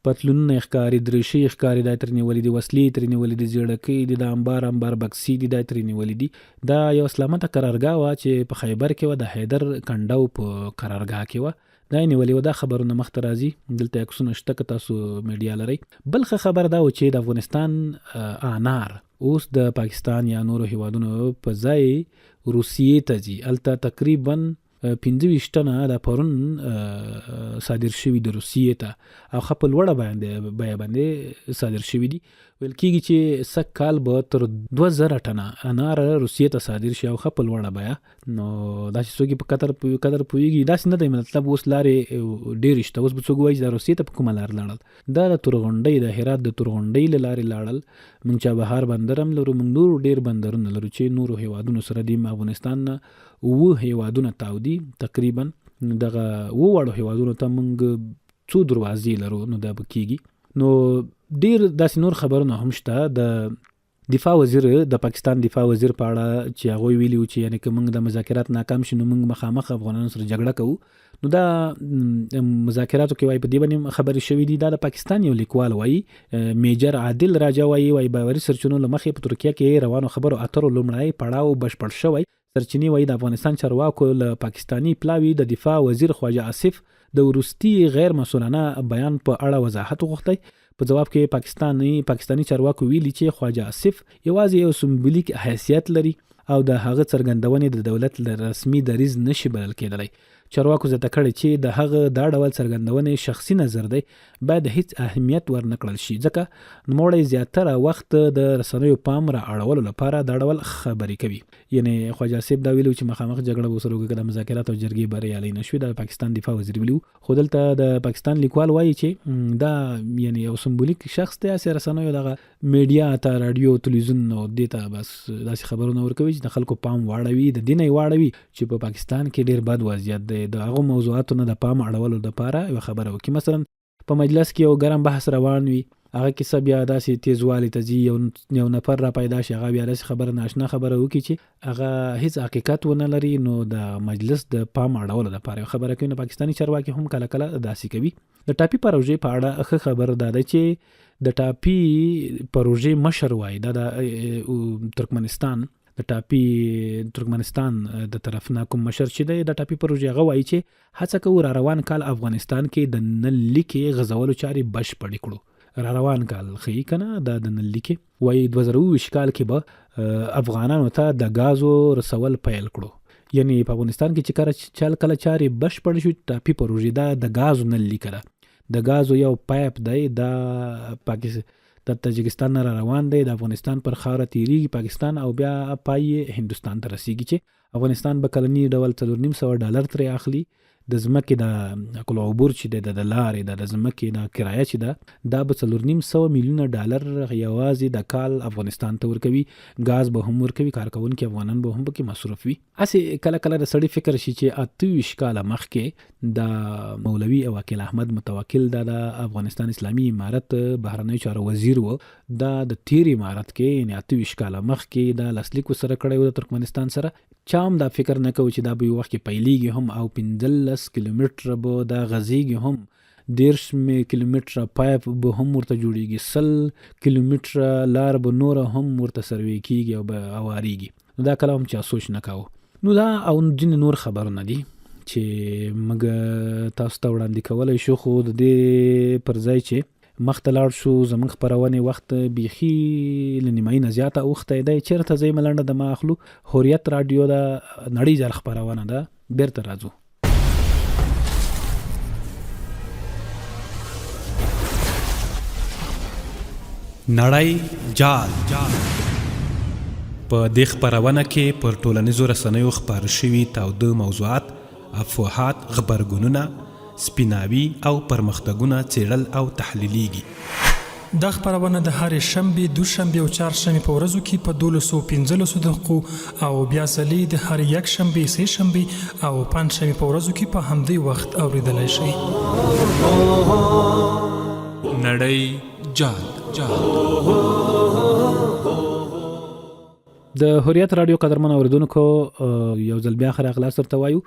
پتلونونه ښکاري، دریشي ښکاري، دا یې ترې نیولي دي، وسلې یې ترې نیولي دي، زیړکۍ دي، د انبار انبار بکسې دي، دا یې ترې نیولي دي. دا یو سلامته قرارګاه وه چې په خیبر کې وه، د حیدر کنډو په قرارګاه کې وه، دا یې نیولې وه. دا خبرونه مخته راځي، دلته عکسونه شته که تاسو میډیا لرئ. بل ښه خبر دا و چې د افغانستان انار اوس د پاکستان یا نورو هیوادونو په ځای روسیې ته ځي. هلته تقریبا 25 ټنه دا پرون صادر شوي د روسیې ته، او ښه په لوړه بیه باندې صادر شوي دي. ویل کېږي چې سږ کال به تر 2000 ټنه انار روسیې ته صادر شي، او ښه په لوړه بیه. نو داسې څوک یې په قدر پوهېږي داسې نه دی، مطلب اوس لارې ډېرې شته. اوس به څوک وایي چې دا روسیې ته په کومه لار لاړل؟ دا د تورغونډۍ، د هرات د تورغونډۍ له لارې لاړل. موږ چابهار بندر هم لرو، موږ نور ډېر بندرونه لرو چې نورو هیوادونو سره دي. افغانستان نه 7 هیوادونه تاو دي تقریبا. دغه وواړو هیوادونو ته موږ څو دروازې لرو، نو دا به کیږي. نو ډیر داسې نور خبرونه هم شته. د دفاع وزیر، د پاکستان دفاع وزیر په اړه چې هغوی ویلي وو چې یعنی که موږ د مذاکرات ناکام شي نو موږ مخامخ افغانانو سره جګړه کوو، نو دا مذاکراتو کې وایي په دې باندې خبرې شوې دي. دا د پاکستان یو لیکوال وایي، میجر عادل راجا وایي، وایي باوري سرچینو له مخې په ترکیه کې روانو خبرو اترو لومړی پړاو بشپړ شوی. سرچینې وایي د افغانستان چارواکو له پاکستاني پلاوي د دفاع وزیر خواجه آصف د وروستي غیر مسؤلانه بیان په اړه وضاحت غوښتی. په ځواب کې پاکستاني چارواکو ویلي چې خواجه آصف یوازې یو سمبولیک حیثیت لري او د هغه څرګندونې د دولت له رسمي دریځ نه شي بلل کېدلی. چارواکو زیاته کړې چې د هغه دا ډول څرګندونې شخصي نظر دی، باید هیڅ اهمیت ورنه کړل شي، ځکه نوموړی زیاتره وخت د رسنیو پام را اړولو لپاره دا ډول خبرې کوي. یعنی خواجه آصف دا ویلي چې مخامخ جګړه به ورسره وکړي که د مذاکرات او جرګې بریالۍ نه شوې. دا د پاکستان دفاع وزیر ویلي وو. خو دلته د پاکستان لیکوال وایي چې دا یعنی یو سمبولیک شخص دی، هسې رسنیو دغه میډیا ته، راډیو، تلویزیون او دې ته بس داسې خبرونه ورکوي چې د خلکو پام واړوي، د دې نه یې واړوي چې په پاکستان کې ډېر بد وضعیت دی، د هغو موضوعاتو نه د پام اړولو دپاره یوه خبره وکړي. مثلا په مجلس کې یو ګرم بحث روان وي، هغه کیسه بیا داسې تیزوالي ته ځي، یو نفر را پیدا شي، هغه بیا داسې خبره، ناشنا خبره وکړي چې هغه هیڅ حقیقت ونه لري، نو د مجلس د پام اړولو لپاره یو خبره کوي. نو پاکستاني چارواکي هم کله کله داسې کوي. د ټاپي پروژې په اړه ښه خبر دا ده چې د ټاپي پروژې مشر وایي، دا د ترکمنستان د ټاپي ترکمنستان د طرف نه کوم مشر چې دی د ټاپي پروژې، هغه وایي چې هڅه کوو را روان کال افغانستان کې د نل لیکې غځولو چارې بشپړې کړو. را روان کال ښیي که نه، دا د نل لیکې وایي 2020 کال کې به افغانانو ته د ګازو رسول پیل کړو. یعنی په افغانستان کې چې کله کله چارې بشپړ شو ټاپي پروژې، دا د ګازو نل لیکه ده، د ګازو یو پایپ دی، دا پاکستان د تاجکستان نه را روان دی، د افغانستان پر خاوره تیریږي پاکستان او بیا پای یې هندوستان ته رسیږي، چې افغانستان به کلني ډول 4.5 ډالر ترې اخلي. د ځمکې د عقل عبور چې دی، د لارې د ځمکې د کرایه چې ده، دا به 4.5 میلیونه ډالر یوازې د کال افغانستان ته ورکوي. ګاز به هم ورکوي، کارکوونکي افغانان به هم پکې مصروف وي. هسې کله کله د سړي فکر شي چې 28 کاله مخکې د مولوي وکیل احمد متوکل، دا د افغانستان اسلامي امارت بهرنیو چارو وزیر و، دا د تیر امارت کې، یعنی 28 کاله مخکې دا لاسلیک ورسره کړی و د ترکمنستان سره. چا هم دا فکر نه کوي چې دا به یو وخت کې پیلیږي هم او 15 کیلومتره به دا غځیږي هم، 30 کیلومتره پایپ به هم ورته جوړیږي، 100 کیلومتره لار به نوره هم ورته سروې کیږي او به اواریږي. نو دا کله هم چا سوچ نه کاوه. نو دا او ځینې نور خبرونه دي چې موږ تاسو ته وړاندې کولی شو، خو د دې پر ځای چې مخته لاړ شو، زموږ خپرونې وخت بیخي له نیمایي نه زیاته اوښتی دی. چېرته ځئ، ملنډه د ما اخلو. حریت راډیو ده، نړۍ جال خپرونه ده، بیرته راځو. نړۍ جال په دې خپرونه کې پر ټولنیزو رسنیو خپاره شوي تاوده موضوعات، افواهات، غبرګونونه، سپیناوي او پرمختګونه څېړل او تحلیلېږي. دا خپرونه د هرې شنبې، دوشنبې او چهارشنبې په ورځو کې په 12:15 دقیقو او بیا ځلې د هرې یکشنبې، سې شنبې او پنجشنبې په ورځو کې په همدې وخت اورېدلی شئ. نړۍ جال. د حریت راډیو قدرمن اوریدونکو، یو ځل بیا ښه راغلاست درته وایو.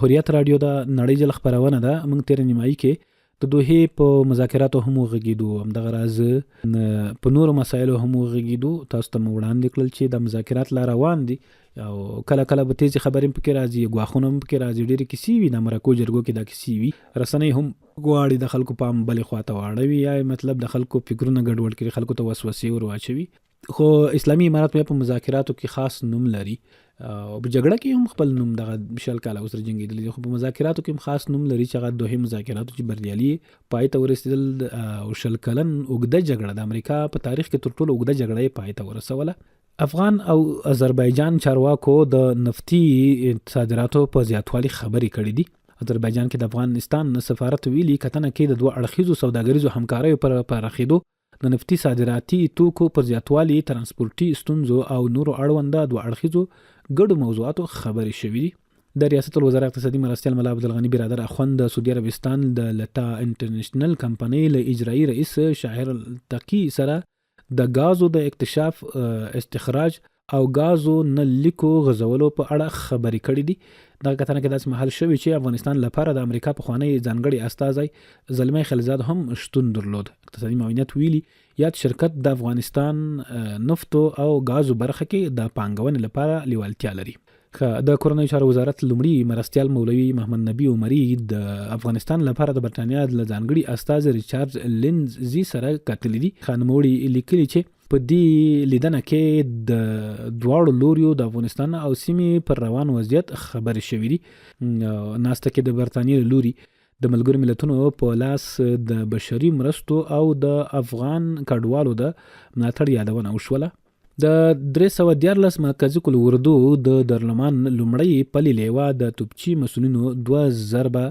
حریت راډیو د نړۍ جل خپرونه ده. موږ تېره نیمایي کې د دوحې په مذاکراتو هم وغږېدو، همدغه راز په نورو مسایلو هم وغږېدو. تاسو ته مو وړاندې کړل چې دا مذاکرات لا روان دي او کله کله به تېزې خبرې هم پکې راځي، ګواښونه هم پکې راځي، ډېرې کیسې وي، د مرکو جرګو کې دا کیسې وي. رسنۍ هم غواړي د خلکو پام بلې خوا ته واړوي، یا مطلب د خلکو فکرونه ګډوډ کړي، خلکو ته وسوسې ور واچوي. خو اسلامي امارت بیا په مذاکراتو کې خاص نوم لري او په جګړه کې هم خپل نوم، دغه 20 کاله اوس جنګېدلی دی، خو په مذاکراتو کې هم خاص نوم لري چې هغه دوحې مذاکراتو چې بریالي پای ته ورسېدل او 20 کلن اوږده جګړه، د امریکا په تاریخ کې تر ټولو اوږده جګړه یې پای ته ورسوله. افغان او آذربایجان چارواکو د نفتي صادراتو په زیاتوالي خبرې کړې دي. آذربایجان کې د افغانستان سفارت ویلي، کتنه کې د دوه اړخیزو سوداګریزو همکاریو پر پراخېدو، د نفتي صادراتي توکو پر زیاتوالي، ترانسپورتي ستونزو او نورو اړونده دوه اړخیزو ګډو موضوعاتو خبرې شوې دي. د ریاست الوزرا اقتصادي مرستیال ملا عبدالغني برادر اخوند د سعودي عربستان د لتا انټرنشنل کمپنۍ له اجرایي رئیس شاهر التقي سره د ګازو د اکتشاف، استخراج او ګازو نل لیکو غځولو په اړه خبرې کړې دي. دغه کتنه کې داسې مهال شوې چې افغانستان لپاره د امریکا پخوانی ځانګړی استازی زلمی خلیلزاد هم شتون درلود. اقتصادي معاونیت ویلي، یاد شرکت د افغانستان نفتو او ګازو برخه کې د پانګونې لپاره لیوالتیا لري. ښه، د کورنیو چارو وزارت لومړي مرستیال مولوي محمد نبي عمري د افغانستان لپاره د برټانیا له ځانګړي استازي ریچارډ لینزي سره کتلي دي. ښه، نوموړي لیکلي چې په دې لیدنه کې د دواړو لوریو د افغانستان او سیمې پر روان وضعیت خبرې شوې دي. ناسته کې د برټانیې له لوري د ملګرو ملتونو په لاس د بشري مرستو او د افغان کډوالو د ملاتړ یادونه وشوله. د 313 مرکزي قول اردو د درلمان لومړۍ پلي لیوا د توپچي مسؤلینو دوه ضربه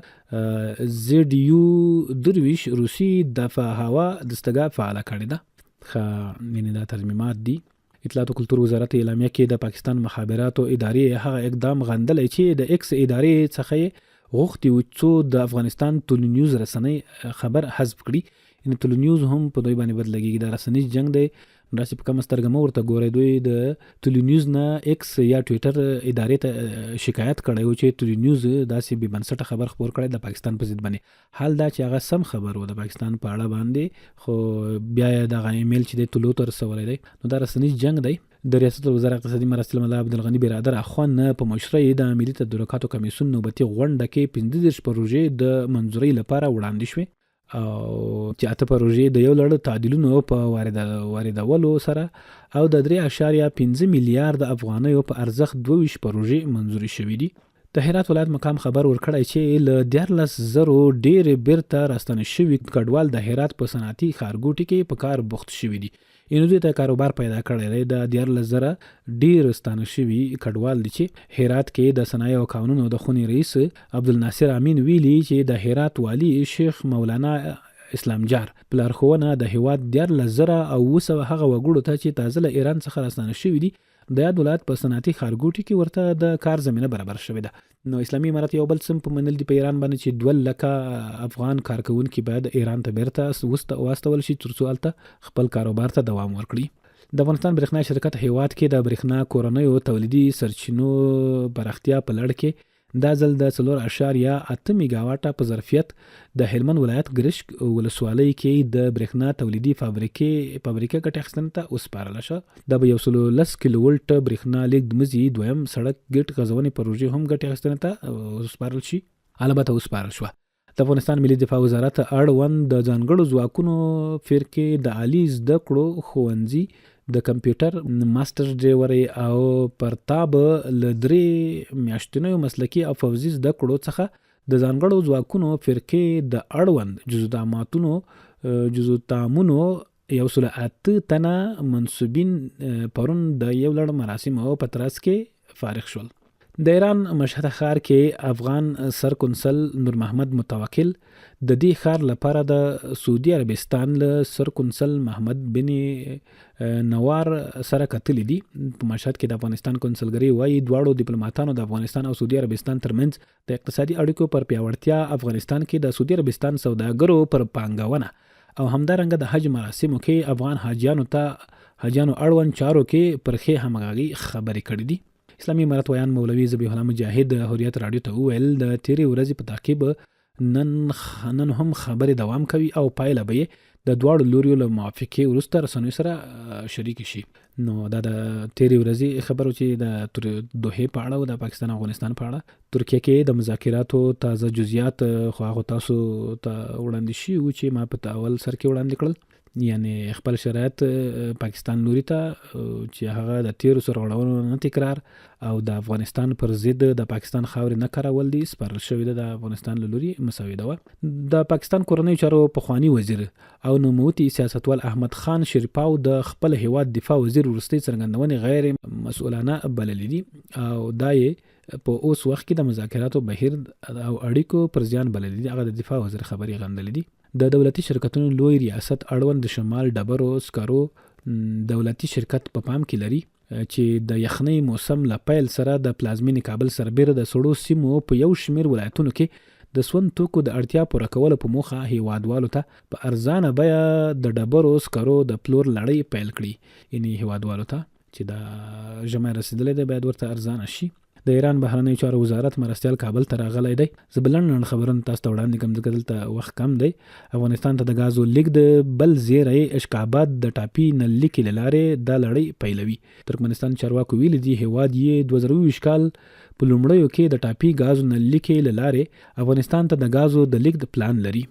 زیډ یو 23 روسي دفاع هوا دستګاه فعاله کړې ده. ښه، یعنې دا ترمیمات دي. اطلاعاتو کلتور وزارت اعلامیه کې د پاکستان مخابراتو ادارې هغه اقدام غندلی چې د ایکس ادارې څخه یې غوښتي وو څو د افغانستان طلوع نیوز رسنۍ خبر حذف کړي. یعنې طلوع نیوز هم په دوی باندې بد لګیږي. دا رسنیز جنګ دی، داسې په کمه سترګه مه ورته ګورئ. دوی د طلوع نیوز نه ایکس یا ټویټر ادارې ته شکایت کړی و چې طلوع نیوز داسې بې بنسټه خبر خپور کړی د پاکستان په ضد باندې، حال دا چې هغه سم خبر و د پاکستان په اړه باندې، خو بیا یې دغه ایمیل چې دی طلوع ته رسولی دی. نو دا رسنیز جنګ دی. د ریاست الوزرا اقتصادي مرستیال ملا عبدالغني برادر اخوند په مشرۍ د ملي تدارکاتو کمیسیون نوبتي غونډه کې 35 پروژې د منظورۍ لپاره وړاندې شوې او چې اته پروژې د یو لړ تعدیلونو په واردولو سره او د 3.5 میلیارد افغانیو په ارزښت 22 پروژې منظورې شوې دي. د هرات ولایت مقام خبر ورکړی چې له 13 زرو ډېر بیرته راستانه شوي کډوال د هرات په صنعتي ښارګوټي کې په کار بوخت شوي دي. اینو دوی ته کاروبار پیدا کړی دی. د 13 زره ډېر ستانه شوي کډوال دي چې هرات کې د صنایع او کانونو د خونې رئیس عبدالناصر امین ویلي چې د هرات والي شیخ مولانا اسلام جار په لارښوونه د هیواد 13,700 هغه وګړو ته چې تازه له ایران څخه راستانه شوي دي د یاد ولایت په صنعتي ښارګوټي کې ورته د کار زمینه برابره شوې ده. نو اسلامي امارت یو بل څه په منل دي په ایران باندې چې 2 لکه افغان کارکوونکي باید ایران ته بیرته واستول شي ترڅو هلته خپل کاروبار ته دوام ورکړي. د افغانستان برېښنا شرکت هیواد کې د برېښنا کورنیو تولیدي سرچینو پراختیا په لړ کې دا ځل د 4.8 میګاواټه په ظرفیت د هلمند ولایت ګرشک ولسوالۍ کې د برېښنا تولیدي فابریکې فابریکه ګټې اخیستنې ته وسپارله شوه. دا به 110 کیلو ولټ برېښنا لېږد مزي دویم سړک ګېټ غځونې پروژې هم ګټې اخیستنې ته وسپارل شي. البته وسپارل شوه. د افغانستان ملي دفاع وزارت اړوند د ځانګړو ځواکونو فرقې د عالي زده کړو ښوونځي د کمپیوټر ماسټر ډریورۍ او پرتاب له درې میاشتنیو مسلکي او فوځي زده کړو څخه د ځانګړو ځواکونو فرقې د اړوند جزوتاماتونو جزوتامونو 108 تنه منسوبین پرون د یو لړ مراسمو په ترڅ کې فارغ شول. د ایران مشهد ښار کې افغان سر کنسل نور محمد متوکل د دې ښار لپاره د سعودي عربستان له سر کنسل محمد بن نوار سره کتلي دي. په مشهد کې د افغانستان کنسلګري وايي، دواړو دیپلوماتانو د افغانستان او سعودي عربستان ترمنځ د اقتصادي اړیکو پر پیاوړتیا، افغانستان کې د سعودي عربستان سوداګرو پر پانګونه او همدارنګه د حج مراسمو کې افغان حاجیانو ته حاجیانو اړوند چارو کې پر ښې همغږۍ خبرې کړې دي. اسلامي امارت ویاند مولوي ذبیح الله مجاهد حریت راډیو ته وویل، د تېرې ورځې په تعقیب نن نن هم خبرې دوام کوي او پایله به یې د دواړو لوریو له موافقې وروسته رسنیو سره شریکې شي. نو دا د تېرې ورځې خبرو چې د دوحې په اړه او د پاکستان او افغانستان په اړه ترکیه کې د مذاکراتو تازه جزئیات خو هغه تاسو ته وړاندې شي چې ما په اول سر کې وړاندې کړل، یعنی خپل شرایط پاکستان لوري ته چې هغه د تیرو سرغړونو نه تکرار او د افغانستان پر ضد د پاکستان خاورې نه کارول دي، سپارل شوې ده د افغانستان له لوري مسوده وه. د پاکستان کورنیو چارو پخوانی وزیر او نوموتی سیاستوال احمد خان شیرپاو د خپل هیواد دفاع وزیر وروستۍ څرګندونې غیر مسؤلانه بللې دي او دا یې په اوس وخت کې د مذاکراتو بهیر او اړیکو پر زیان بللې دي. هغه د دفاع وزیر خبرې غندلې دي. د دولتي شرکتونو لوی ریاست اړوند د شمال ډبرو سکرو دولتي شرکت په پام کې لري چې د یخنۍ موسم له پیل سره د پلازمینې کابل سربېره د سړو سیمو په یو شمېر ولایتونو کې د سون توکو د اړتیا پوره کولو په موخه هېوادوالو ته په ارزانه بیه د ډبرو سکرو د پلور لړۍ پیل کړي. یعنی هېوادوالو ته چې دا ژمی رسېدلی دی باید ورته ارزانه شي. د ایران بهرنیو چارو وزارت مرستیال کابل ته راغلی دی. زه به لنډ لنډ خبرونه تاسو ته وړاندې کوم ځکه دلته وخت کم دی. افغانستان ته د ګازو لیږد بل زیری عشق آباد د ټاپي نللیکې له لارې دا لړۍ پیلوي. ترکمنستان چارواکو ویلي دي هیواد یې 2021 کال په لومړیو کې د ټاپي ګازو نللیکې له لارې افغانستان ته د ګازو د لیږد پلان لري.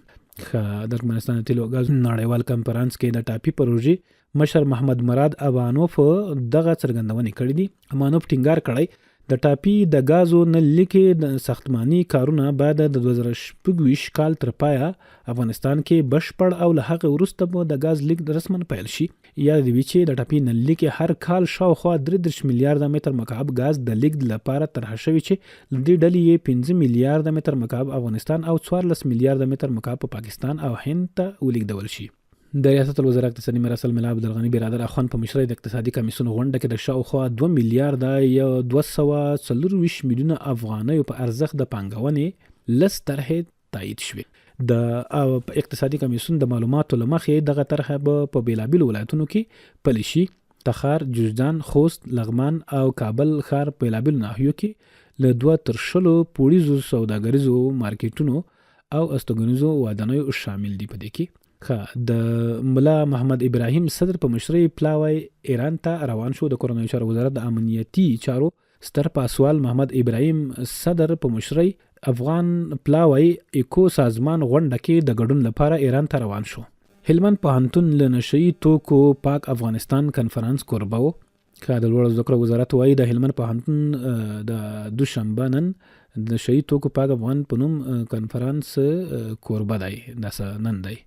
ښه، د ترکمنستان د تیلو او ګازو نړیوال کنفرانس کې د ټاپي پروژې مشر محمد مراد ابانوف دغه څرګندونې کړې دي. امانوف ټینګار کړی، د ټاپي د ګازو نل لیکې د ساختماني کارونه باید د 2026 کال تر پایه افغانستان کې بشپړ او له هغه وروسته به د ګاز لیږد رسما پیل شي. یاده دې وي چې د ټاپي نل لیکې هر کال شاوخوا 33 میلیارده متر مکعب ګاز د لیږد لپاره طرحه شوې چې له دې ډلې یې 5 میلیارده متر مکعب افغانستان او 14 میلیارده متر مکعب په پاکستان او هند ته ولیږدول شي. د ریاست الوزراء اقتصادي مراسل ملا عبدالغني برادر اخوند په مشرۍ د اقتصادي کمیسیون غونډه کې د شاوخوا 2 میلیارده 224 میلیونه افغانیو په ارزښت د پانګونې لس طرحې تایید شوې. د اقتصادي کمیسیون د معلوماتو له مخې دغه طرحه به په بېلابېلو ولایتونو کې پلې شي. تخار، جوزجان، خوست، لغمان او کابل ښار په بېلابېلو ناحیو کې له دوه تر شلو پوړیزو سوداګریزو مارکېټونو او استوګنیزو ودانیو شامل دي په دې کې. ښه، د ملا محمد ابراهیم صدر په مشرۍ پلاوی ایران ته روان شو. د کورنیو چارو وزارت د امنیتي چارو ستر پاسوال محمد ابراهیم صدر په مشرۍ افغان پلاوی ایکو سازمان غونډه کې د ګډون لپاره ایران ته روان شو. هلمند پوهنتون له نشه یي توکو پاک افغانستان کنفرانس کوربه و. که د لوړو زده کړو وزارت وایي د هلمند پوهنتون د دوشنبه نن د نشه یي توکو پاک افغان په نوم کنفرانس کوربه دی، دا نن دی.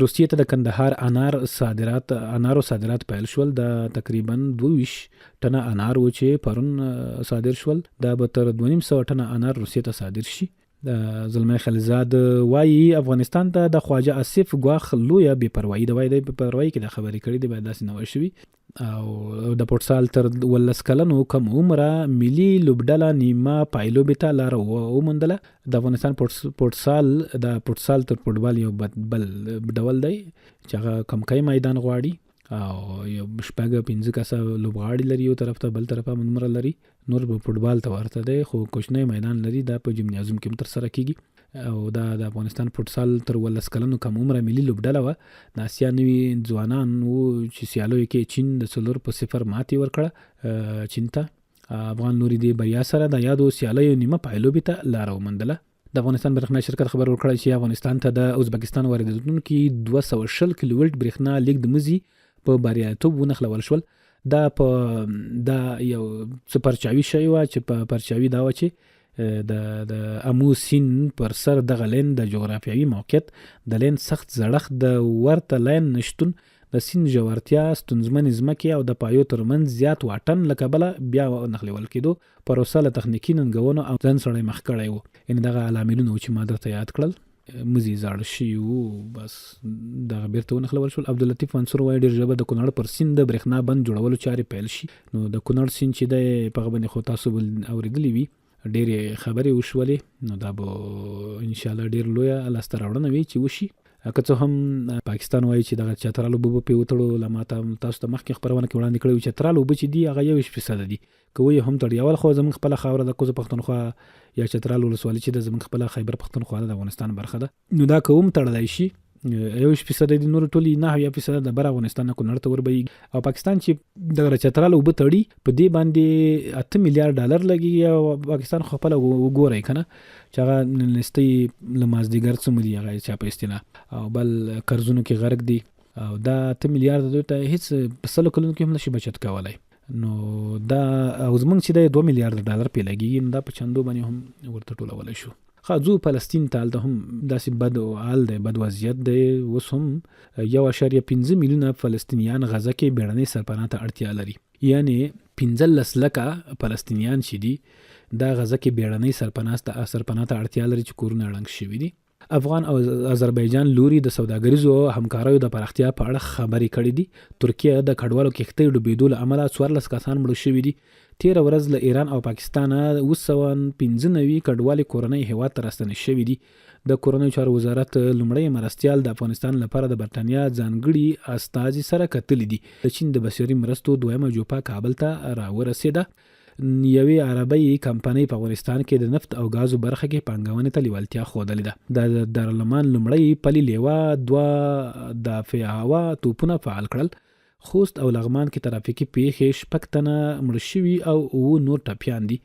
روسیې ته د کندهار انار صادرات انارو صادرات پیل شول. دا تقریبا 22 ټنه انار و چې پرون صادر شول. دا به تر 2.5 ټنه انار روسیې ته صادر شي. زلمی خلیلزاد وایي افغانستان ته د خواجه آصف ګواښ لویه بې پروایي ده. وایي د بې پروایي کې دا خبرې کړې دي، باید داسې نه وای شوي. او د فوټسال تر 18 کلنو کم عمره ملي لوبډله نیمه پایلوبې ته لاره وموندله. د افغانستان فوټسال د فوټسال تر فوټبال یو بل ډول دی چې هغه کمکی میدان غواړي او یو شپږ پنځه کسه لوبغاړي لري، یو طرف ته بل طرف هم نمره لري. نور به فوټبال ته ورته دی خو کوچنی میدان لري. دا په جمنیازم کې هم ترسره کیږي. او دا د افغانستان فوټسال تر 18 کلنو کم عمره ملي لوبډله وه. د اسیا نوي ځوانان وو چې سیالیو کې چین د 4-0 ماتې ورکړه چین ته. افغان لوري دې بریا سره د یادو سیالیو نیمه پایلوبې ته لاره وموندله. د افغانستان برېښنا شرکت خبر ورکړی چې افغانستان ته د ازبکستان واردېدونکي 220 کیلو ولټ برېښنا لېږد مزي په بریالیتوب ونښلول شول. دا په دا یو څه پرچاوي شوی وه چې په پرچاوي دا وه چې د د امو سین پر سر دغه لین د جغرافیوي موقعیت، د لین سخت زړښت، د ورته لین نشتون، د سیند ژورتیا، ستونزمنې ځمکې او د پایو ترمنځ زیات واټن له کبله بیا نښلول کېدو پروسه له تخنیکي ننګونو او ځنډ سره مخ کړی و. یعنې دغه لاملونه وو چې ما درته یاد کړل. مزي زاړه شوي وو، بس دغه بیرته ونښلول شول. عبداللطیف منصور وایي ډېر ژر به د کونړ پر سیند د برېښنا بند جوړولو چارې پیل شي. نو د کونړ سیند چې دی په هغه باندې خو تاسو به اورېدلي وي، ډېرې خبرې وشولې، نو دا به ان شاء الله ډېر لویه لاسته راوړنه وي چې وشي. که څه هم پاکستان وایي چې دغه چترال اوبه به پرې وتړو، لا ما تاسو ته مخکې خپرونه کې وړاندې کړی و چترال اوبه چې دي هغه 21% دي، که ویې هم تړي. اول خو زموږ خپله خاوره د کوزه پښتونخوا یا چترال ولسوالي چې ده زموږ خپله خیبر پښتونخوا ده، د افغانستان برخه ده، نو دا که هم تړلی شي 21% دي، نور ټولې 79% د بر افغانستان نه کونړ ته وربهیږي. او پاکستان چې دغه چترال اوبه تړي په دې باندې 8 میلیارډ ډالر لګیږي. او پاکستان خو خپله وګورئ که نه چې هغه نستۍ له مازدیګر څومره دي هغه چا په اصطلاح، او بل قرضونو کې غرق دي، او دا 8 میلیارډ دوی ته هیڅ په سلو کلونو کې هم نشي بچت کولی. نو دا او زمونږ چې دی 2 میلیارډ ډالر پرې لګیږي، نو دا په چندو باندې هم ورته ټولولی شو. ښه، ځو فلسطین ته، هلته هم داسې بد حال دی، بد وضعیت دی. اوس هم 1.5 میلیونه فلسطینیان غزه کې بیړنۍ سرپناه ته اړتیا لري، یعنې 15 لکه فلسطینیان چې دي دا غزه کې بیړنۍ سرپناه ته اړتیا لري چې کورونه ړنګ شوي دي. افغان او اذربایجان لوري د سوداګریزو همکاریو د پراختیا په اړه خبرې کړې دي. ترکیه د کډوالو کښتۍ ډوبېدو له امله 14 کسان مړه شوي دي. تېره ورځ له ایران او پاکستانه 795 کډوالې کورنۍ هېواد ته راستنې شوې دي. د کورنیو چارو وزارت لومړی مرستیال د افغانستان لپاره د برټانیا ځانګړي استازي سره کتلي دي. د چین د بشري مرستو دویمه جوپه کابل ته راورسېده. یوې عربۍ کمپنۍ په افغانستان کې د نفت او ګازو برخه کې پانګونې ته لیوالتیا ښودلې ده. د دارالامان لومړۍ پلي لیوا دوه دافع هوا توپونه فعال کړل. خوست او لغمان کې ترافیکي پیښې، شپږ تنه مړه شوي او اووه نور ټپیان دي.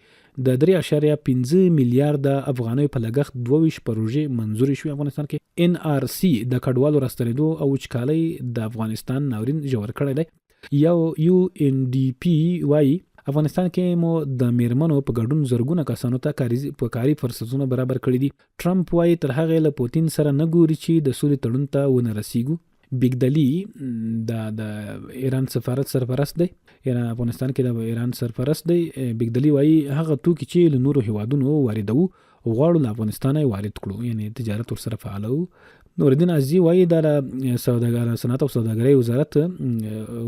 د 3.5 میلیارده افغانیو په لګښت 22 پروژې منظورې شوې. افغانستان کې ان آر سي د کډوالو راستنېدو او وچکالۍ د افغانستان ناورین ژور کړی دی. یو یو ان ډي پي وايي، افغانستان کې مو د میرمنو په ګډون زرګونه کسانو ته کاري په کاري فرصتونه برابر کړي دي. ټرمپ وايي، تر هغې له پوتین سره نه ګوري چې د سولې تړون ته ونه رسیږو. بیګدلی دا د ایران سفارت سرپرست دی، ایران افغانستان کې د ایران سرپرست دی. بیګدلی وايي، هغه توکي چې له نورو هیوادونو واردوو غواړو له افغانستانه یې وارد کړو، یعنی تجارت ورسره فعالو. نورالدین عزیزي وايي، دا د سوداګر صنعت او سوداګرۍ وزارت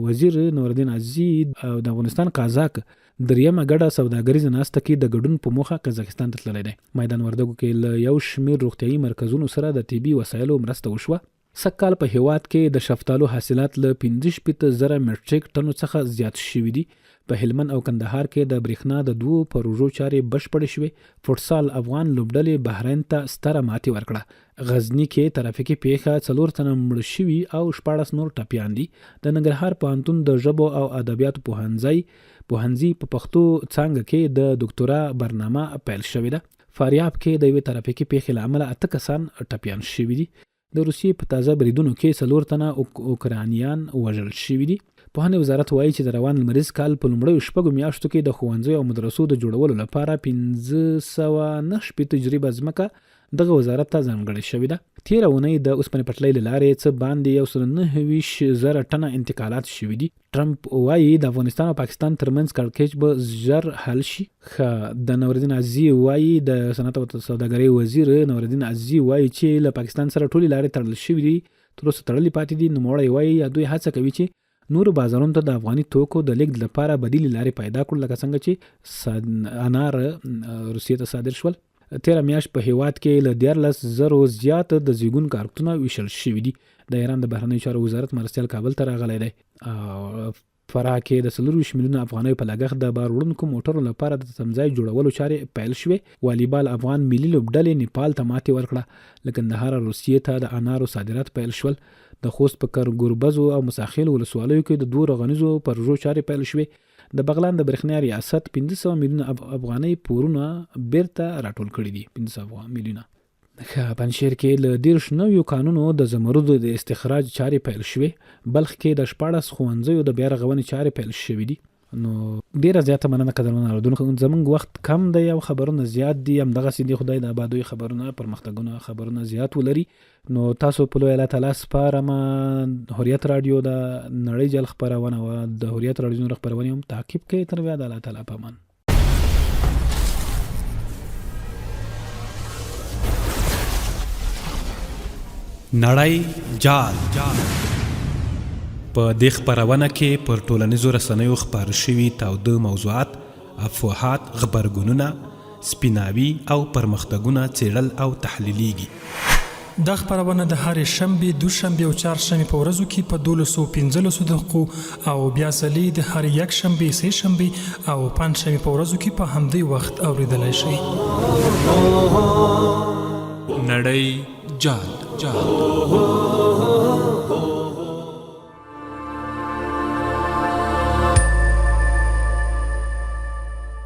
وزیر نورالدین عزیزي او د افغانستان قازاق دریمه ګډه سوداګریزه ناسته کې د ګډون په موخه قزاقستان ته تللی دی. میدان وردګو کې له یو شمېر روغتیايي مرکزونو سره د طبي وسایلو مرسته وشوه. سږ کال په هېواد کې د شفتالو حاصلات له 65 زره مټریک ټنو څخه زیات شوي دي. په هلمند او کندهار کې د برېښنا د دوو پروژو چارې بشپړې شوې. فوټسال افغان لوبډلې بحرین ته ستره ماتې ورکړه. غزني کې ترافیکي پېښه، څلور تنه مړه شوي او 16 نور ټپیان دي. د ننګرهار پوهنتون د ژبو او ادبیاتو پوهنځی پوهنځي په پښتو څانګه کې د دوکتورا برنامه پیل شوې ده. فاریاب کې د یوې ترافیکي پېښې له امله اته کسان ټپیان شوي دي. د روسیې په تازه بریدونو کې څلور تنه اوکراینیان وژل شوي دي. پوهنې وزارت وایي چې د روان لمریز کال په لومړیو شپږو میاشتو کې د ښوونځیو او مدرسو د جوړولو لپاره 569 جریبه ځمکه دغه وزارت ته ځانګړې شوې ده. تېره اونۍ د اوسپنې پټلۍ له لارې څه باندې 129,000 ټنه انتقالات شوي دي. ټرمپ وايي د افغانستان او پاکستان ترمنځ کړکېچ به ژر حل شي. ښه د نورالدین عزیزي وايي د صنعت او سوداګرۍ وزیر نورالدین عزیزي وايي چې له پاکستان سره ټولې لارې تړل شوې دي، تر اوسه تړلې پاتې دي. نوموړی وايي دوی هڅه کوي چې نورو بازارونو ته د افغاني توکو د لېږد لپاره بدیلې لارې پیدا کړو، لکه څنګه چې انار روسیې ته صادر شول. تېره میاشت په هېواد کې له 13 زرو زیات د زیږون کارتونه ویشل شوي دي. د ایران د بهرنیو چارو وزارت مرستیال کابل ته راغلی دی. او فراه کې د 24 میلیونه افغانیو په لګښت د بار وړونکو موټرو لپاره د تمځای جوړولو چارې پیل شوې. والیبال افغان ملي لوبډلې نیپال ته ماتې ورکړه. له کندهاره روسیې ته د انارو صادرات پیل شول. د خوست په کرګوربزو او مساخېلو ولسوالیو کې د دوو رغنیزو پروژو چارې پیل شوې. د بغلان د برښنا ریاست 500 میلیونه افغانۍ پورونه بیرته راټول کړي دي. 500 میلیونه. ښه، پنجشیر کې له 30 نویو کانونو د زمردو د استخراج چارې پیل شوې. بلخ کې د 16 ښوونځیو د بیا رغونې چارې پیل شوې دي. نو ډیره زیاته مننه قدرمن اوریدونکو، زمونږ وخت کم دی او خبرونه زیات دي، همدغسې دي خدای د آبادوی خبرونه، پرمختګونه، خبرونه زیات ولري. نو تاسو په لوی الله تعالی سپارم. حریت رادیو د نړۍ جل خپرونه وه. د حریت رادیو نور خپرونې هم تعقیب کړئ. تر بیا د الله تعالی په امان. نړۍ جال په دې خپرونه کې پر ټولنیزو رسنیو خپاره شوي تاوده موضوعات، افواهات، غبرګونونه، سپیناوي او پرمختګونه څېړل او تحلیلېږي. دا خپرونه د هرې شنبې، دوشنبې او چهارشنبې په ورځو کې په دولسو پنځلسو دقیقو او بیا ځلې د هرې یکشنبې، سې شنبې او پنجشنبې په ورځو کې په همدې وخت اورېدلای شئ. نړۍ جال.